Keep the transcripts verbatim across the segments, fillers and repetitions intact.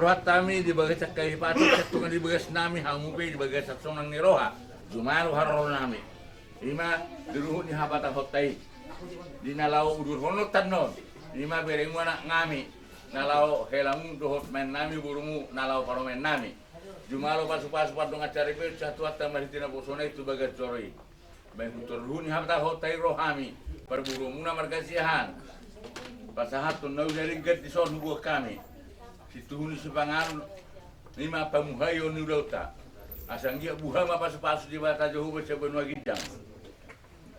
rohanta hami di bagasan hahipason, sai tung di bagas nami hamu pe di bagasan sonang ni roha. Jumalo haroro nami. Ima di ruhut ni hapatahonta i. Di na laho udurhononta annon. Ima berengmu anak nami. Na laho helamu dohot maen nami borumu na laho parumaen nami. Jumalo pasupasu pardongan saripeon sian Tuhanta marhite naposona i tu bagas joro i. Baen hutor ruhut ni hapatahonta i ro hami, parboruonmuna marga Siahaan. Pasahathon na uli na denggan dison huboan hami. Situhu ni sipanganon, ima pamuhaion ni ulaonta. Asa anggiat buha ma pasupasu Debata Jahowa sian banua ginjang.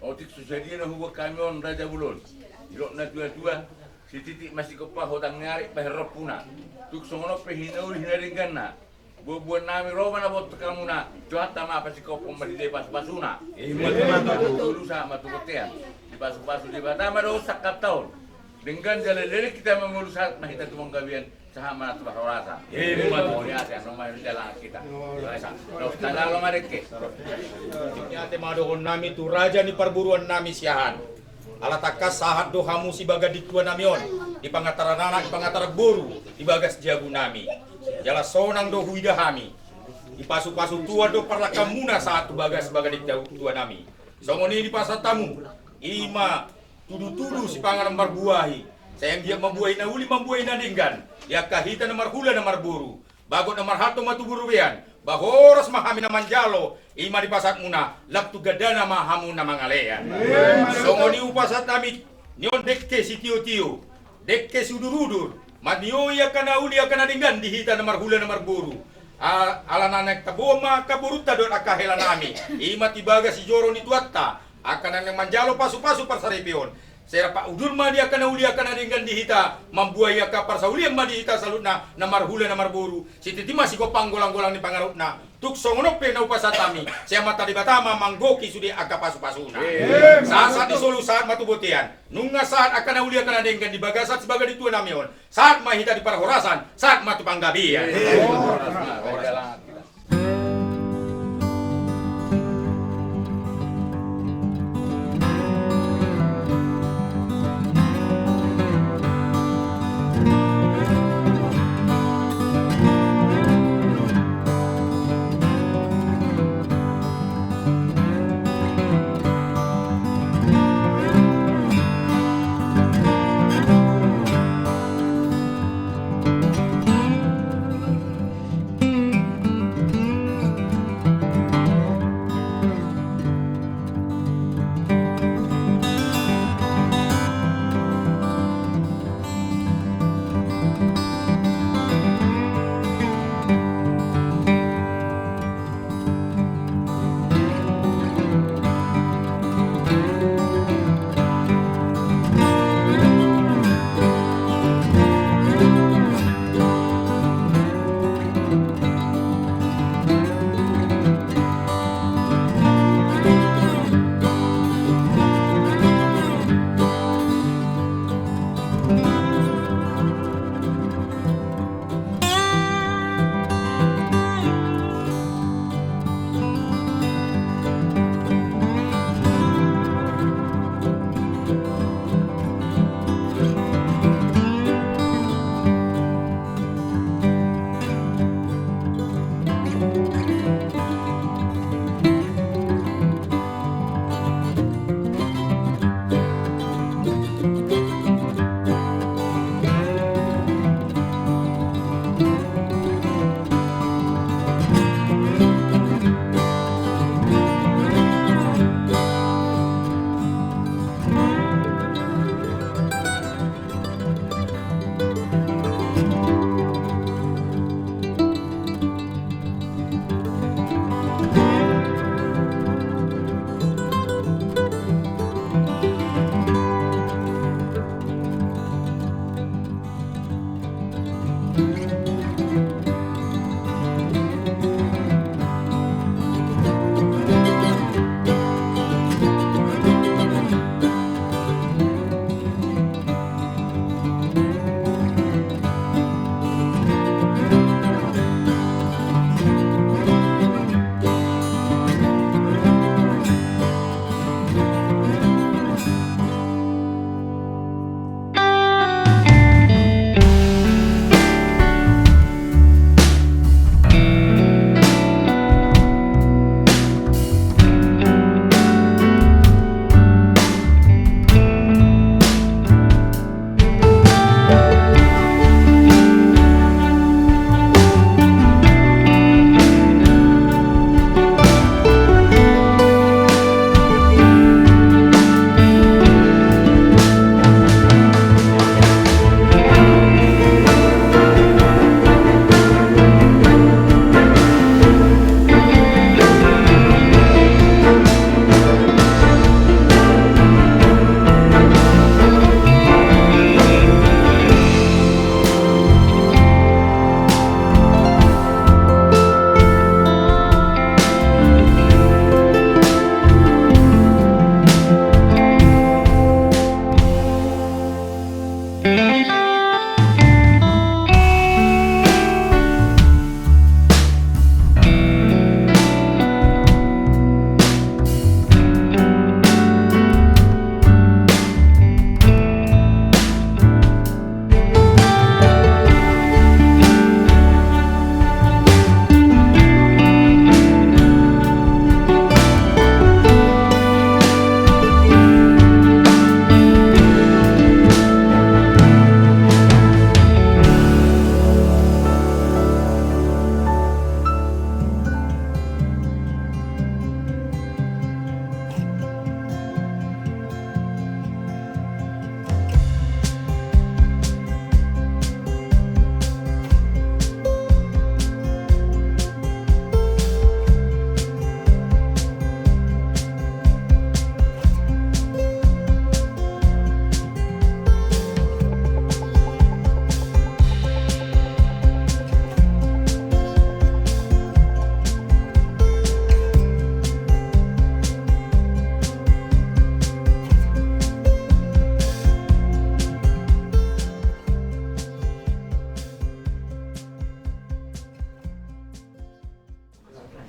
Otik so sadia na huboan hami on raja bolon. Didok na tuatua, sititik ma sigompa hotang ni ari bahen rompuna. Tung songon on pe hinauli hinadengganna. Buanbuan nami ro ma na botohonmuna, Tuhanta ma pasingkophon marhite pasupasuna. Ima tutu. Mangolu sahat ma tu bontean. Dipasupasu Debata ma dohot sangkapta on. Denggan jala leleng hita mangolu sahat ma hita tu panggabean, sahat ma tu parhorasan. Ima tutu. Mauliate, annon ma jalangan hita. Mauliate. Mauliate ma dohonon nami tu raja ni parboruon nami Siahaan. Ala tangkas sahat do hamu sibagas di tua nami on, di pangantaran anak, di pangantaran boru, di bagas jabu nami. Jala sonang do huida hami. Dipasupasu Tuhan do parlangkamuna sahat tu bagas, bagas di tua nami. Songon i dipasahat hamu, ima tudutudu sipanganon marbuahi. Sai anggiat mambuahi na uli, mambuahi na denggan. Di angka hita na marhula na marboru. Bagot na marhalto ma tubu robean, ba horas ma hami na manjalo, ima dipasahatmuna, lam tu gandana ma hamu na mangalean. Songon i hupasahat hami, nion dengke sitiotio, dengke siudurudur, manioi angka na uli angka na denggan di hita na marhula na marboru. A-, ala na naeng taboan ma angka borunta dohot angka hela nami, ima tu bagas sijoro ni Tuhanta, angka na naeng manjalo pasupasu parsaripeon. Sai rap udur ma di angka na uli angka na denggan di hita, mambuahi angka parsaulian ma di hita saluhutna, na marhula na marboru, sititi ma sigompa golang-golang ni pangarahutna. Tung songon on pe na hupasahat hami, sai Amanta Debata ma manggohi sude angka pasupasuna. Sahat-sahat ni solu sahat ma tu bontean, nunga sahat angka na uli angka na denggan di bagasan sibagas di tua nami on. Sahat ma hita di parhorasan, sahat ma tu panggabean.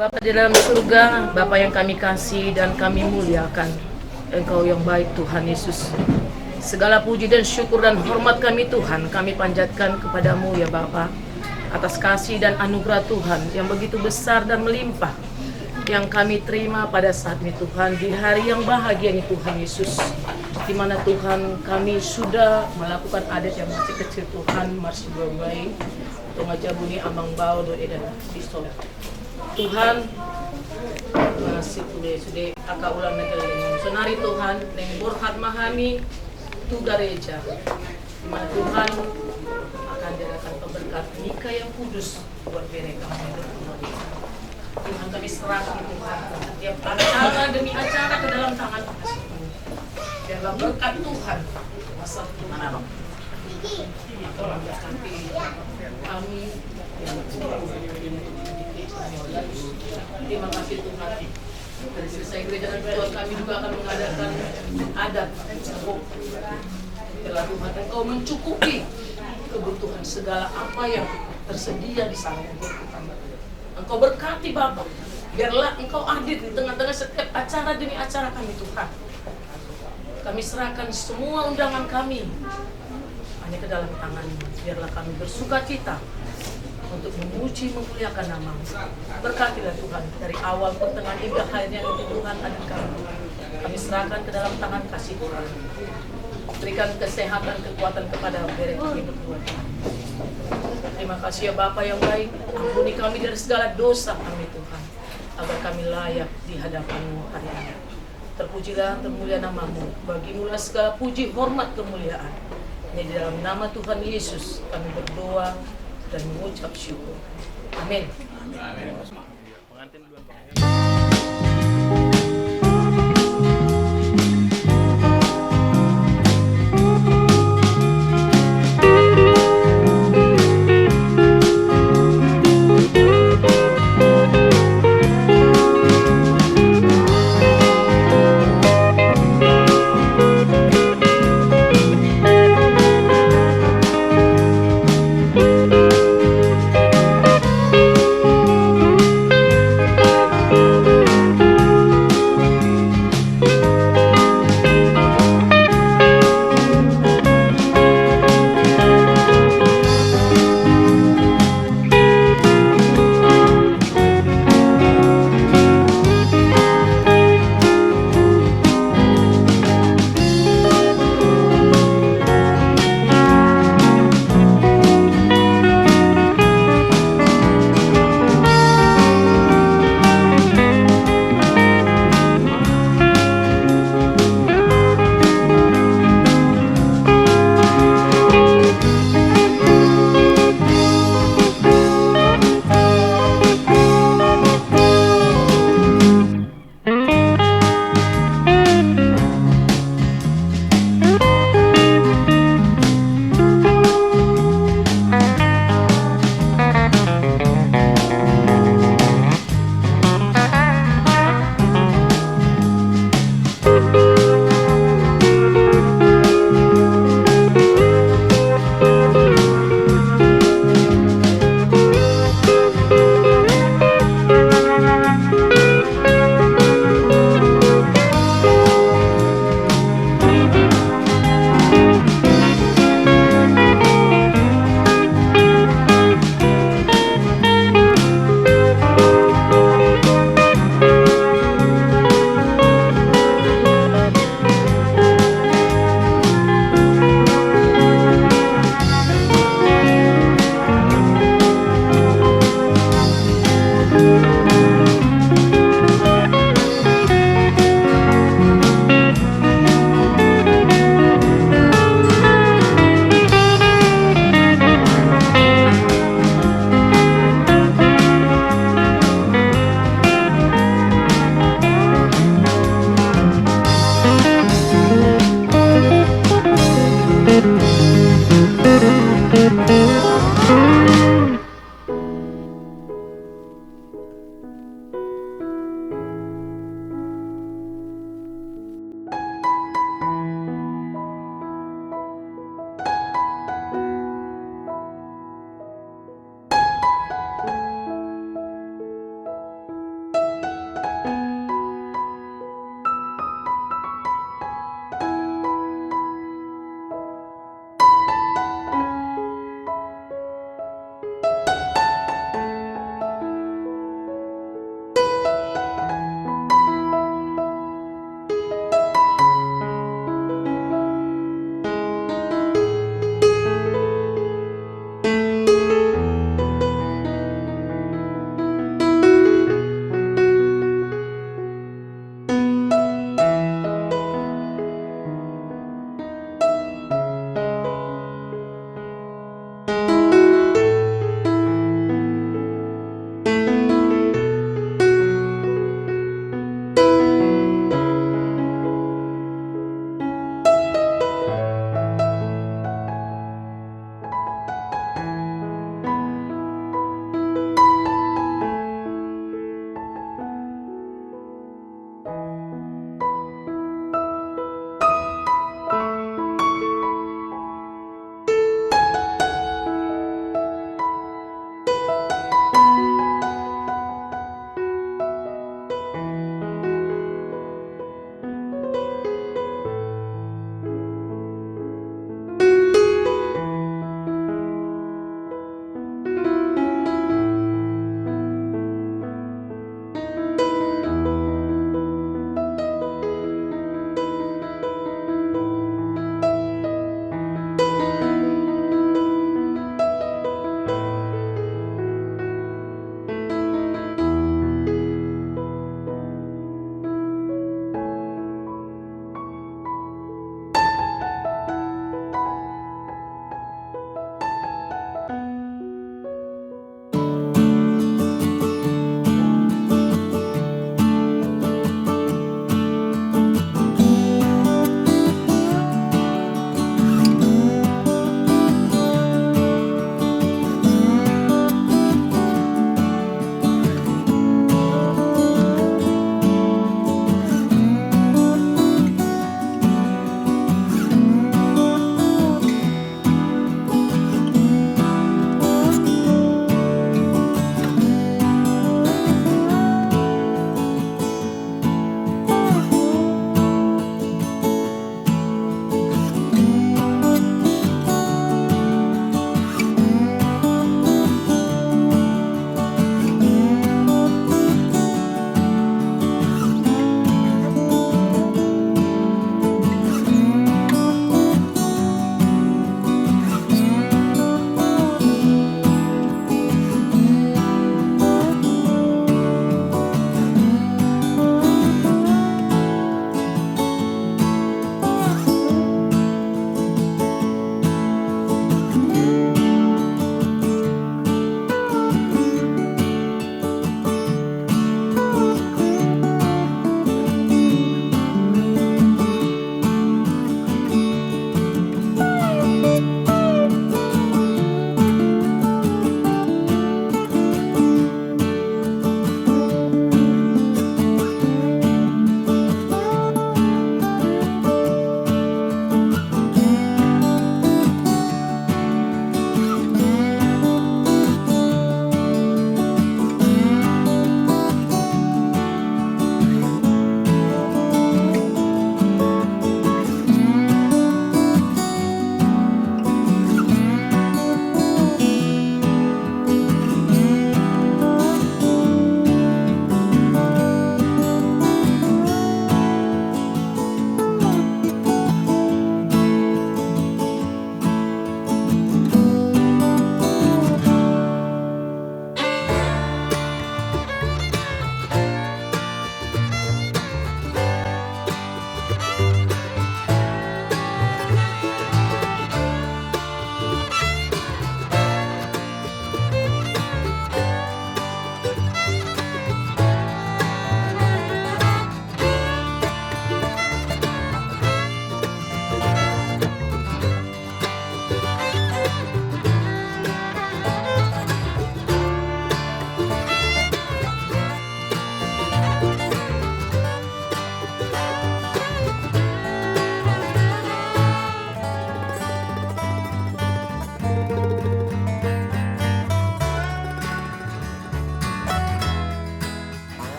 Bapa di dalam surga, Bapa yang kami kasih dan kami muliakan, Engkau yang baik, Tuhan Yesus. Segala puji dan syukur dan hormat kami, Tuhan, kami panjatkan kepada-Mu, ya Bapa, atas kasih dan anugerah Tuhan yang begitu besar dan melimpah yang kami terima pada saat ini, Tuhan, di hari yang bahagia ini, Tuhan Yesus, di mana, Tuhan, kami sudah melakukan adat yang masih kecil, Tuhan, marsibuai-buai, tonga jabu ni amang bao dohot eda na di son. Tuhan, masih sude angka ulaon na gelleng. Sonari, Tuhan, naeng borhat ma hami tu gareja, di mana, Tuhan, akan diadakan pemberkatan nikah yang kudus buat bere kami. Tuhan, kami serahkan, Tuhan, setiap acara demi acara ke dalam tangan-Mu. Biarlah berkat Tuhan kuasa Tuhan. Kami, terima kasih, Tuhan. Dari selesai gereja dan Tuhan, kami juga akan mengadakan adat. Biarlah, Tuhan, Engkau mencukupi kebutuhan segala apa yang tersedia di sana untuk kami. Engkau berkati, Bapa. Biarlah Engkau hadir di tengah-tengah setiap acara demi acara kami, Tuhan. Kami serahkan semua undangan kami hanya ke dalam tangan-Mu. Biarlah kami bersukacita untuk memuji, memuliakan nama-Mu. Berkatilah, Tuhan, dari awal, pertengahan, hingga akhirnya, Tuhan, adat kami. Kami serahkan ke dalam tangan kasih-Mu. Berikan kesehatan, kekuatan kepada bere kami berdua, Tuhan. Terima kasih, ya Bapa yang baik. Ampuni kami dari segala dosa kami, Tuhan, agar kami layak di hadapan-Mu hari ini. Terpujilah, termulia nama-Mu. Bagi-Mulah segala puji, hormat, kemuliaan. Hanya di dalam nama Tuhan Yesus kami berdoa dan mengucap syukur. Amin.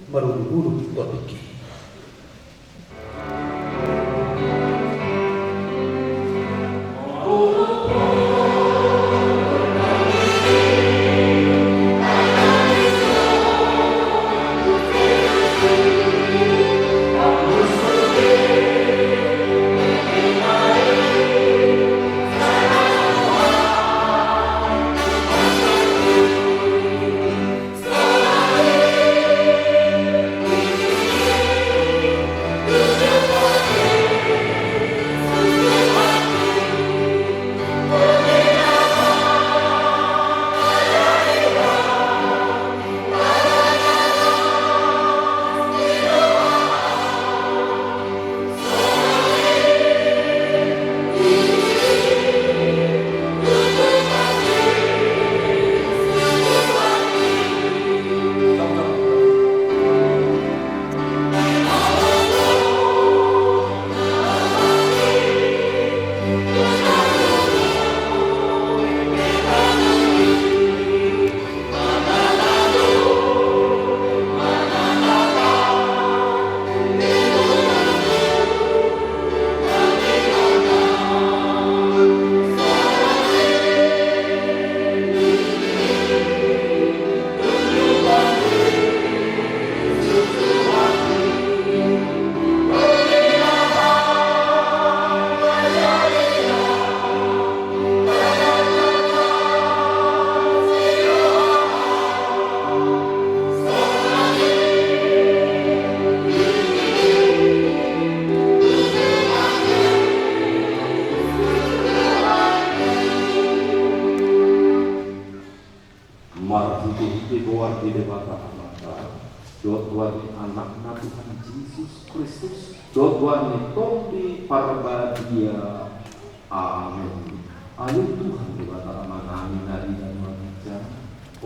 Marungurupi topik i. Marhitehite goar ni Debata Amanta, dohot goar ni Anakna Tuhan Jesus Kristus, dohot goar ni Tondi Parbadia. Amen. Ale Tuhan Debata Amanami na di banua ginjang,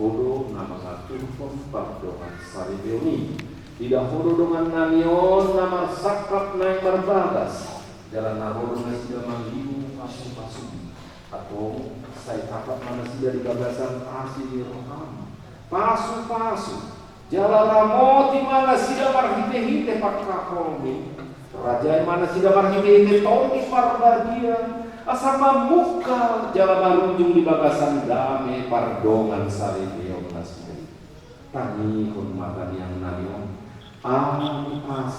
Ho do na mangaturhon pardongansaripeon i. Diida Ho do dongannami on na marsangkap naeng marbagas, jala na ro do nasida mangido pasupasum. Antong sai akrab ma nasida di bagasan asi ni roham. Pasupasu jala ramoti ma nasida marhitehite pangkaholonmi. Rajai ma nasida marhitehite Tondi Parbadia, asa mamungka jala marujung di bagasan dame pardongansaripeon nasida i. Tangihon ma tangiangnami on. Amen.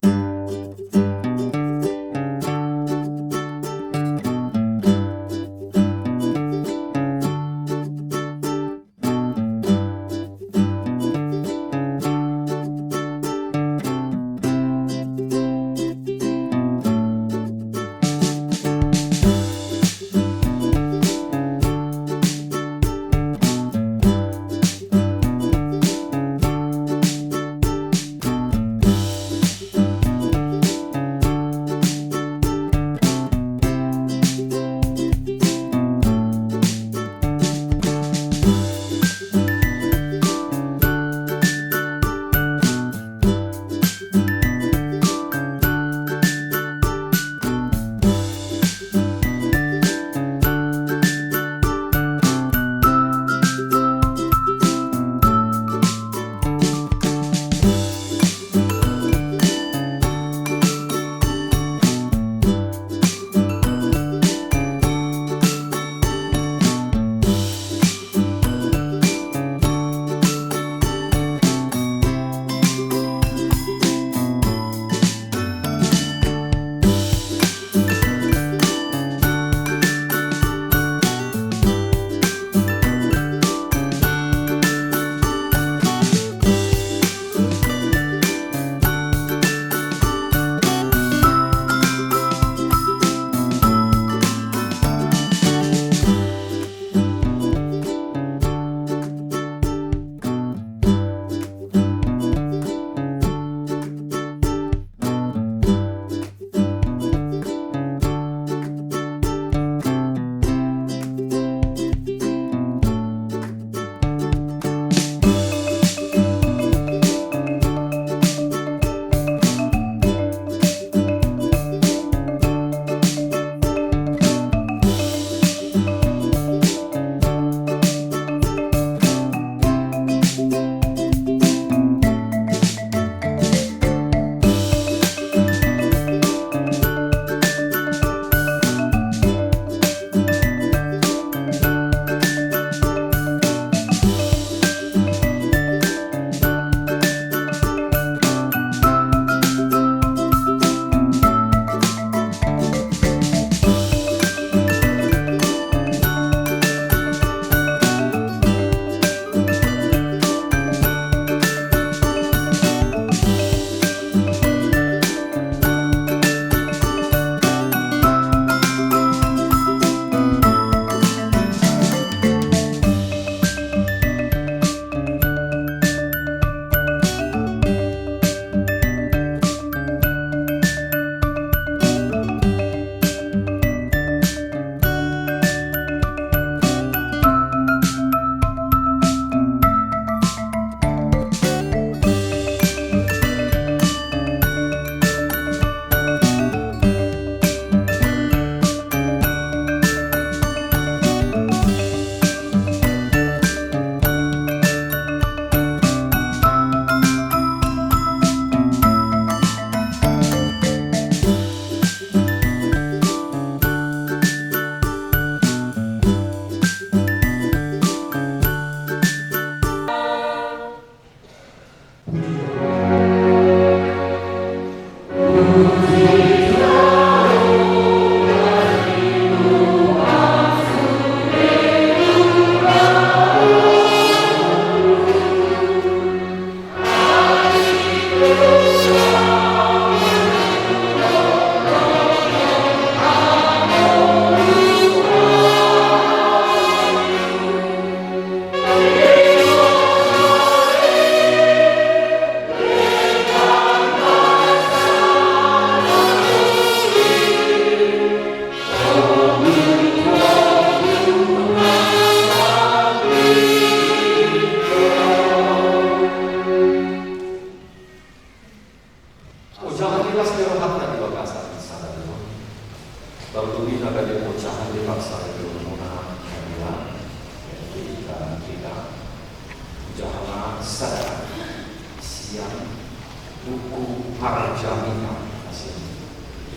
Buku Parjamita,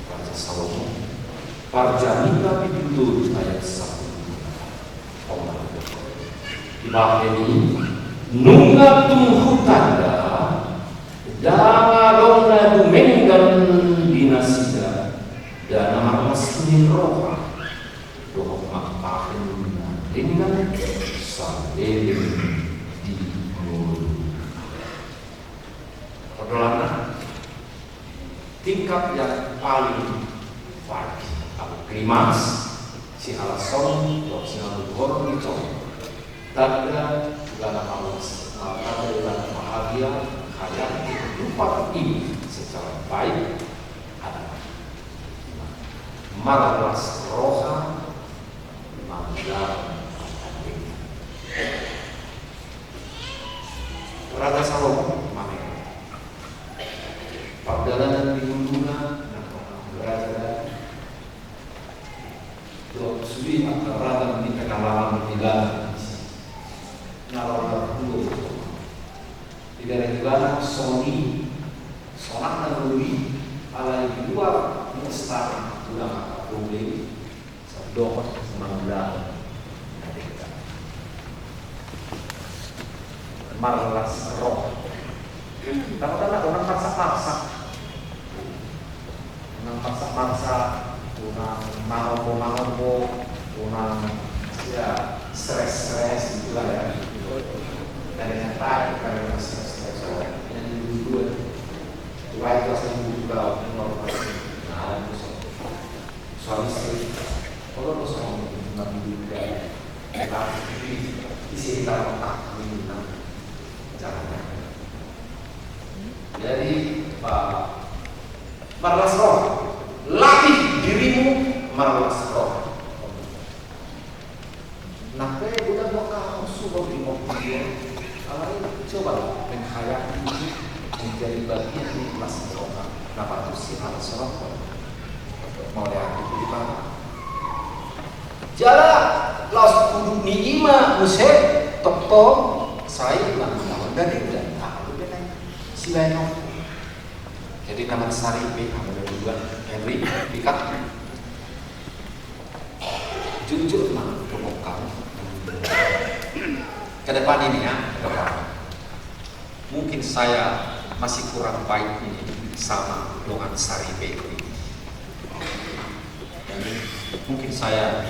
Raja Salomo, Parjamita pitu tolu ayat satu. Dibahen i, nunga tung hutanda, ndang adong na dumenggan di nasida, ndada na marlas ni roha, dohot mambahen na denggan saleleng di ngolu. Pardolanna, tingkat yang paling tinggi atau klimaks, siala songon i, dohot siala duhor ni tong. Tanda ibana marlas, tanda ibana bahagia, hayati kehidupan ini secara baik adalah marlas roha, marlas roha. Raja Salomo, mame. Pardalanan di ngoluna, na, raja, dohot sude angka ragam ni pengalaman di ibana. Na laho marhua. Di daerah ibana songon i, sonang na ngolu i, alai di luar ni istana, godang angka problem. Sai dohot mangulahon na denggan. Marlas roha. Tanda-tanda unang marsak-marsak. Unang marsak-marsak, unang manombo-manombo, unang, ya, stres-stres gitu lah ya. Tadinya tak, tadinya stres-stres. Yang dulu-dulu. Wah, itu asal dulu lah, ini mau. Nah, itu so. Suami istri, kalau lo sama menduga, tapi isi kita otak ini, nah, caranya. Jadi, Pak, marlas roha, latih dirimu marlas roha. Nah, pe udah mau kamu suruh di mobil, alai coba menghayati itu menjadi bagian dari las roha. Nah, patusi alas roha. Mau lihat itu di mana? Jala laos udut ni i ma muse tongtong sai mangulahon na denggan. Aha do berenang sibaenon. Jadi na marsaripe, aha do dua, Henry, Pika. Jujur ma, pokokna. Ke depan ini ya, ke depan. Mungkin saya masih kurang baik ini sama dengan saripeku ini. Jadi, mungkin saya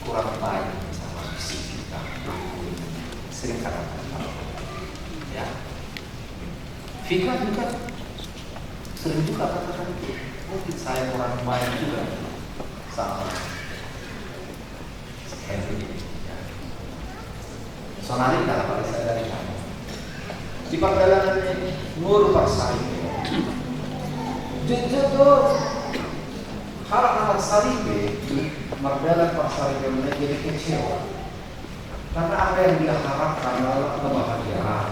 kurang baik sama si Vika, aku ini. Sering katakan, ya. Vika juga sering juga katakan itu. Mungkin saya kurang baik juga sama Henry. Sonari dalam pada sadari kami. Di pardalanan ni ngolu parsaripe. Jujur do, halak na parsaripe, mardalan parsaripe, menjadi kecewa. Karena apa yang dia harapkan adalah kebahagiaan.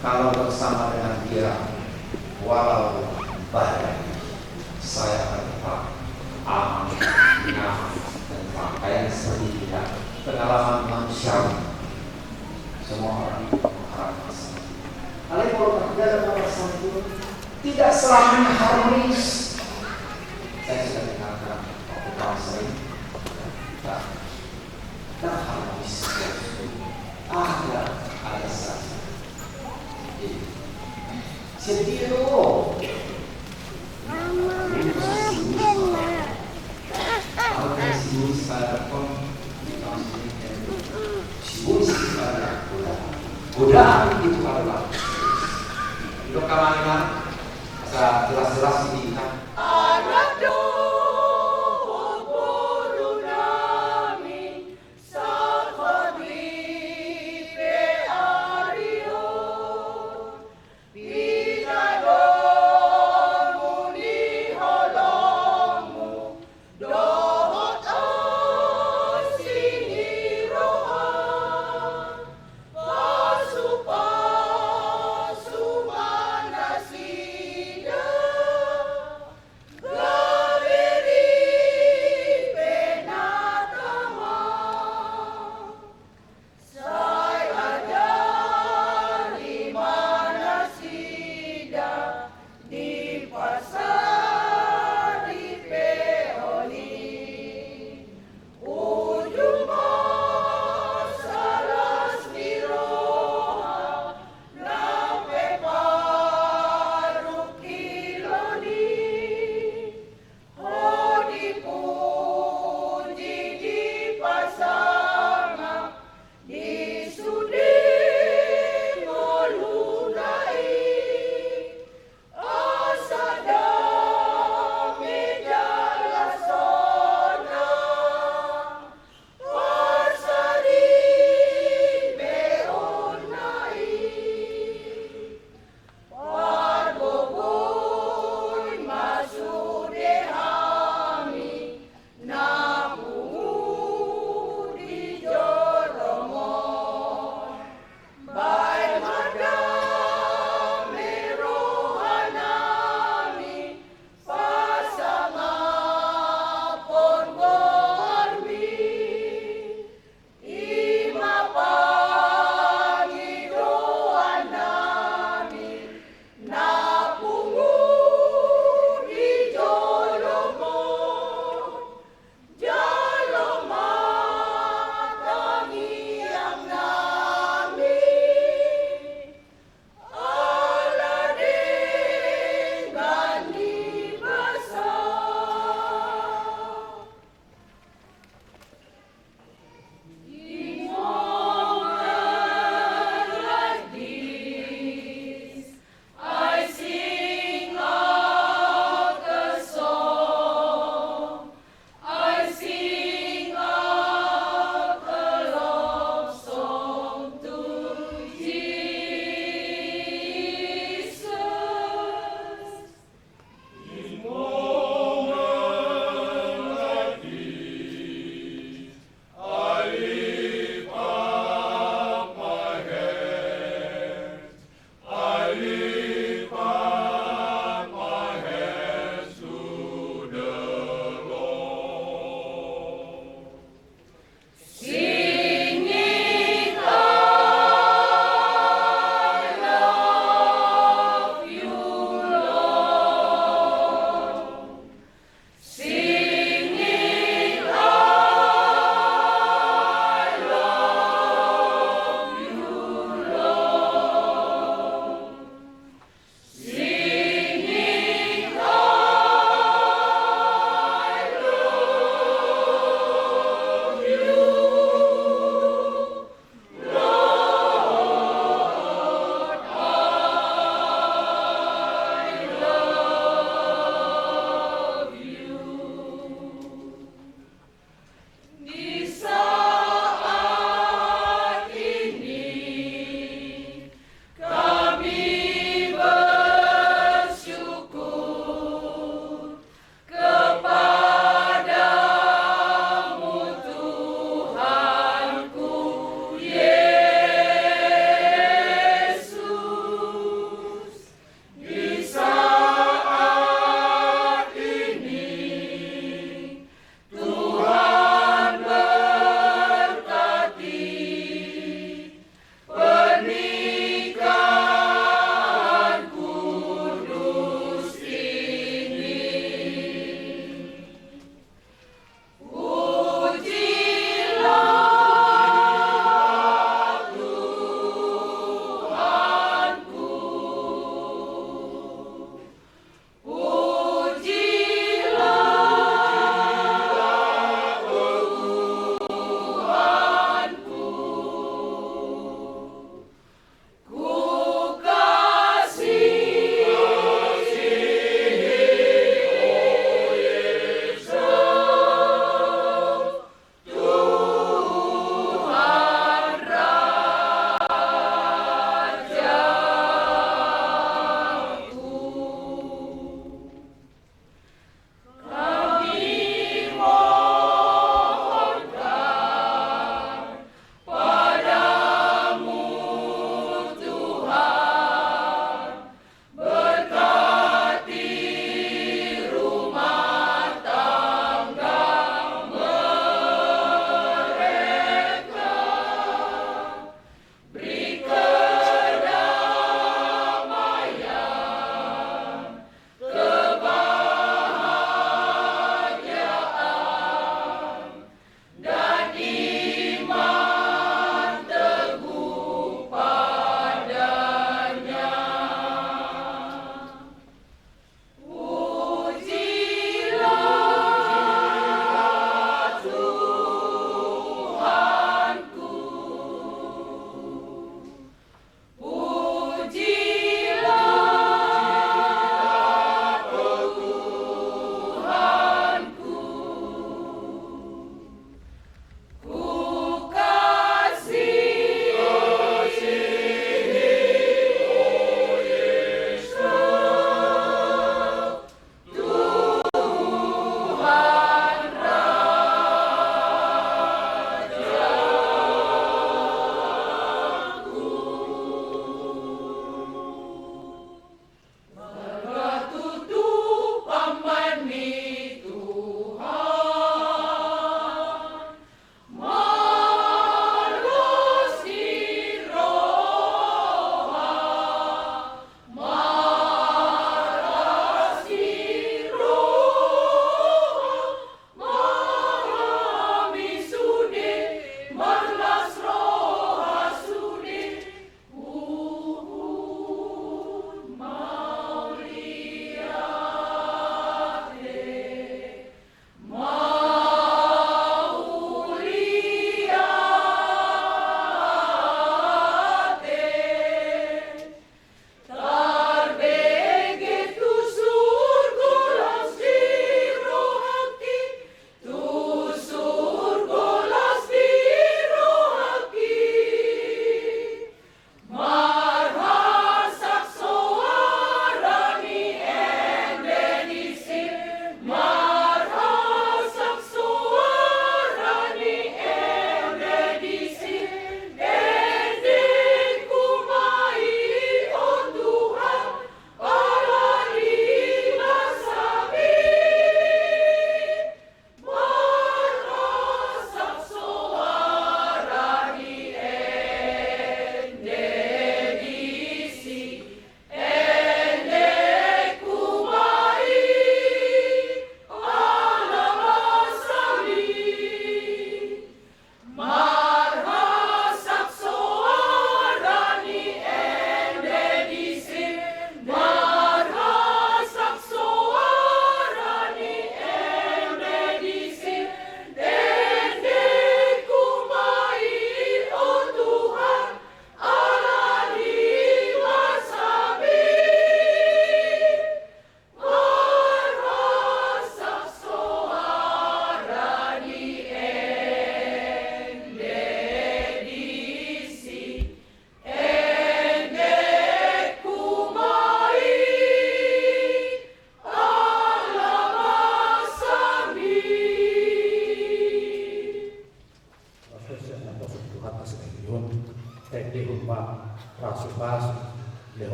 Kalau bersama dengan dia, walau badai, saya akan tetap aman, nyaman, tentram. Kayak seperti itu ya, pengalaman manusiawi. Semua orang mengharapkan seperti itu. Tapi kalau terjadi masalah itu, tidak selamanya harmonis. Saya sudah dengarkan waktu bangsa ini, kita Nah, harmonis. Ada, ada saja. Jadi, sedih lo. Mama, mama. Kalau dari sini saya rekam di tahun ini, si Boy sih pada godaan. Godaan itu adalah. Lo kamar mana? Asa jelas-jelas ini kan. Anak dohot boru nami.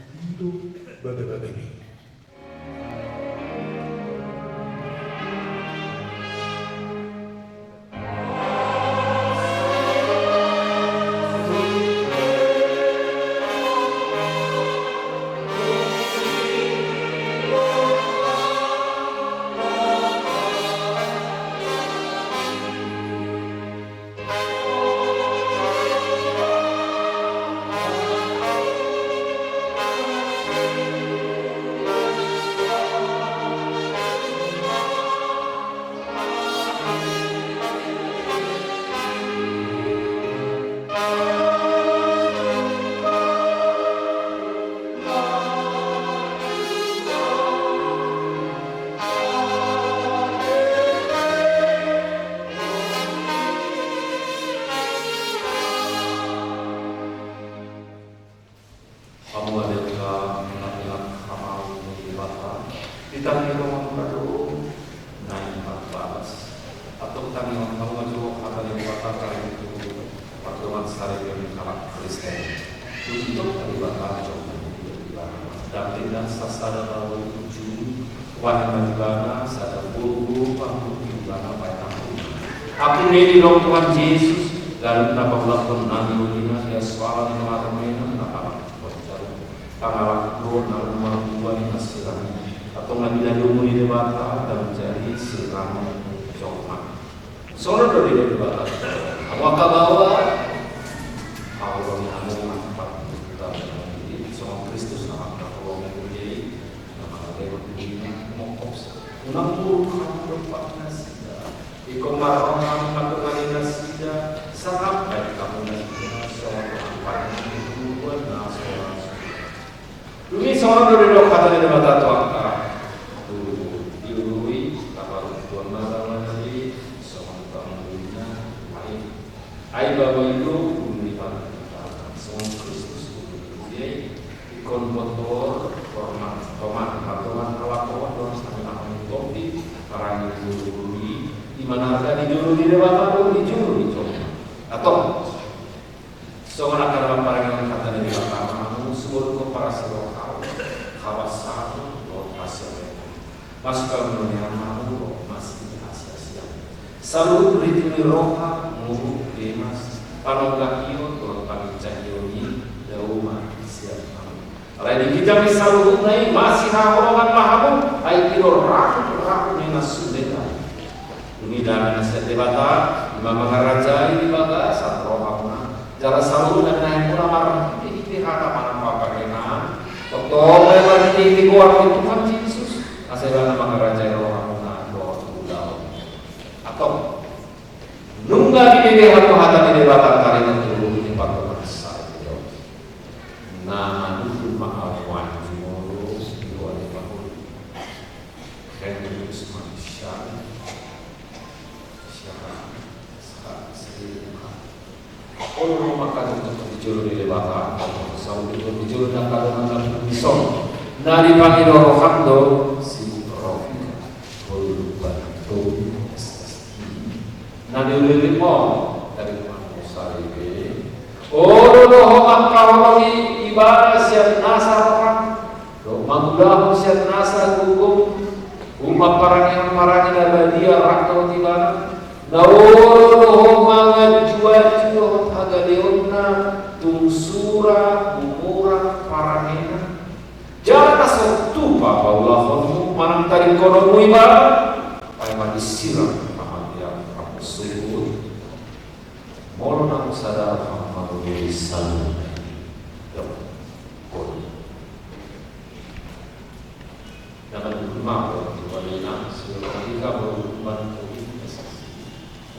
Ido bagabaga ni. Hamu angka na pinarhamauli ni Debata, di tangiang ni roha muna do na pinarbalas. Antong tangihon hamu ma jo hata ni Debata taringot tu pardongansaripeon ni halak Kristen. Puji ma Debata jo, dang tenda sasada tahu uju. Bahen ma Ibana sada boru pangkuk di Ibana bahen ampun. Ampun ni didok Tuhan Jesus, ganup na paulakhon nami ulina, ia soalan ni marmena na paulakhon jarum. Pangalap do na marbuah ni hasirang. Antong na binadomu ni Debata, dang jadi sirang jolma. Songon do didok Debata. Hamu angka baoa, haholongi hamu ma angka parbuatan songon Kristus na mangkaholongi hudei, na mangalehon dirina mongkop sa. Unang muruk hamu dompak nasida. Ingkon marroha hamu mandongani nasida, sangap bahen hamu nasida songon angka parbuatan na so ra. Dung i songon do didok hata ni Debata tu angka. Tutu, diului, taparuntutan ma rohana i, songon panguruhon na lain. Ai baoa i do, ulu ni panguruhon, songon Kristus ulu ni hudei, ingkon botor, hormat, toman, pardongan halak on, dohot hami na hami topi, parange ni boru i, i ma na arga di jolo ni Debata dohot di jolo ni jolma. Antong. Songon angka na mamparangehon hata ni Debata ma hamu, sumurung parasi roha, habasaon dohot hasiameon. Masuk hamu ma hamu dohot masiasiaon. Saluhut rintik ni roha, muruk, demas, panonggahion dohot pangincahion i, dao ma sian hamu. Alai di ginjang ni saluhutna i masihaholongan ma hamu, ai i do rahut-rahut ni na sumela. Dung i dame na sian Debata, i ma mangarajai di bagasan rohamuna. Jala saluhutna na naeng muna marhite-hite hata manang pambahenan, tongtong ma i marhite-hite goar ni Tuhan Jesus, asa Ibana mangarajai rohamuna dohot ulaon. Antong. Nunga dibege hamu hata ni Debata taringot tu luhut ni pardongansaripeon. Na manungkun ma hamu, ahu jumolo di roha ni pahori. Henry Usman Syari. Syari. Syari. Olo do mangkatongtong di jolo ni Debata, saluhut di jolo ni angka dongan na pungu dison. Na dipangido roham do si Rofika. Olo do mangkatongtong. Na diuliuli on, dari Tuhan Musa i pe. Olo do ho mangkaholongi Ibana sian nasa roham, dohot mangulahon sian nasa gogom, marparange-parange na badia rap dohot Ibana. Na olo do ho manganju-anju dohot hagaleonna, tung sura humurang parangena. Jala na so tupa paulahonmu manang tadingkononmu Ibana, paima disirang hamatean rap dohot suhut. Molo na husada roham mangulahon saluhutna i. Dok. Jangan lupa untuk mengingat seluruh kita berhubungan politik.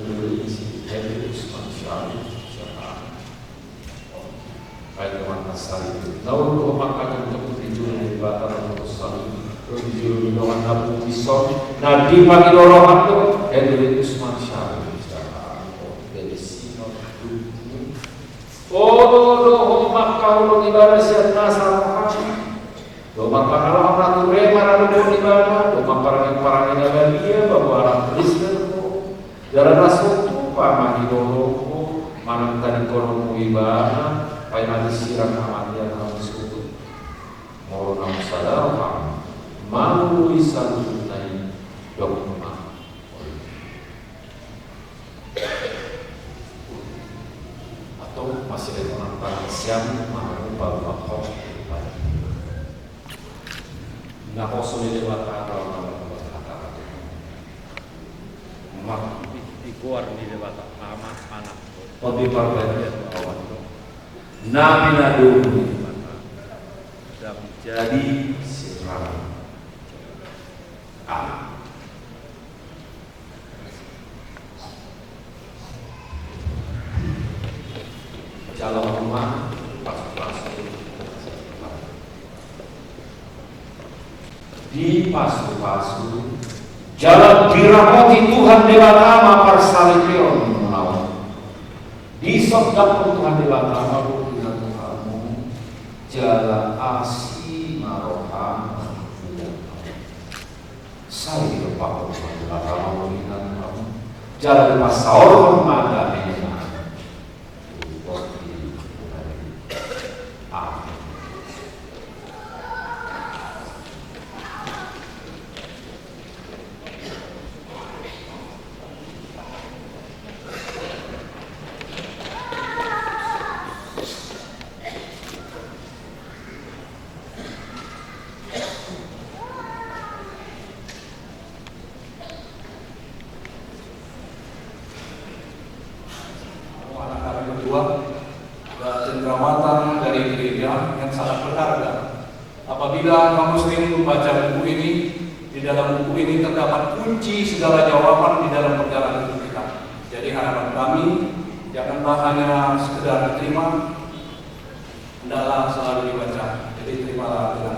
Menurut isi Henry Usman Syari, siapa? Baik, teman Nasari. Na olo do ho mangkatongtong di jolo ni Debata na muruk saluhut, dohot di jolo ni dongan na pungu dison, na dipangido roham do Henry Usman Syari. Siapa? Dari Sinodus. Olo do ho mangkaholongi Ibana sian nasa roham. Dohot marpangalahon na ture maradophon Ibana, dohot marparange-parange na badia, baoa halak Kristen ho. Jala na so tupa mangido roham, manang tadingkononmu Ibana, paima disirang hamatean rap dohot suhut. Sadarham, mangului saluhutna i, dok ma. Atau masih ada orang tangan siang, mau baru lapor. Naposo ni Debata, kalau mau berkata. Mak. Di goar ni Debata, Ama, Anak. Pembimbing bagian bawah. Nabi nadu. Debata. Dan jadi sirang. Amin. Jalo ma pasu-pasu. Dipasu-pasu. Jala diramoti Tuhan Debata ma parsaripeon muna on. Disondangkon Tuhan Debata ma bohi na tu hamu. Jala asi ma rohana. Sai didompakhon Tuhan Debata ma bohina tu hamu, jala dipasaorhon ma damena. Amin. Anak kami berdua, ada cenderamata dari gereja yang sangat berharga. Apabila kamu sering membaca buku ini, di dalam buku ini terdapat kunci segala jawaban di dalam perjalanan hidup kita. Jadi harapan kami, janganlah hanya sekedar diterima, hendaklah selalu dibaca. Jadi terimalah.